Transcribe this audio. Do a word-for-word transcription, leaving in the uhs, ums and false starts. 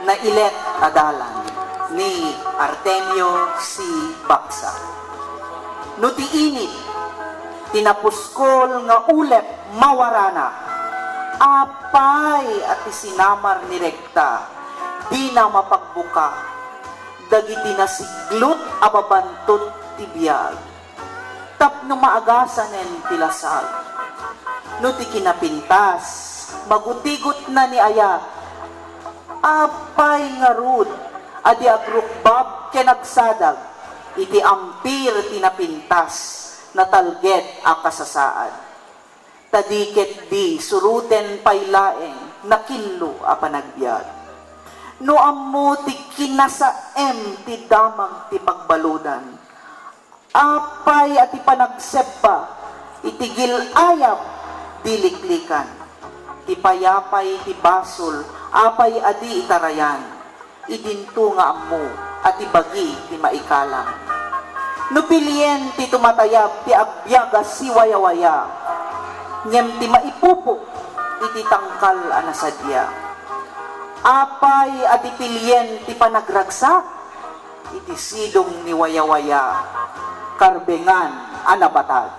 Nailet a Dalan ni Artemio C. Baksa. No ti init ti napuskol nga ulep mawarana, apay a ti sinamar ni Rekta, dina mapagbuka dagiti nasiglot a babantot ti biag tapno maagasanen ti lasag. No ti kinapintas, magutigotna ni ayat, apay ngarud a di agrukbab ken agsadag iti ampir ti napintas, natalged a kasasaad. Ta di ketdi suroten pay laeng nakillo a panagbiag. No ammo ti kinasaem ti damag ti pagbaludan, apay a ti panagsebba iti gil-ayab di liklikan? Ti payapay ti basol, apay a di itarayan? Idinto nga ammo a ti bagi ti maikalang. No pilien ti tumatayab ti agbiag a siwayawaya, ngem ti maipupok iti tangkal a nasadia. Apay a ti pilien ti panagragsak iti sidong ni wayawaya, karbengan a nabatag?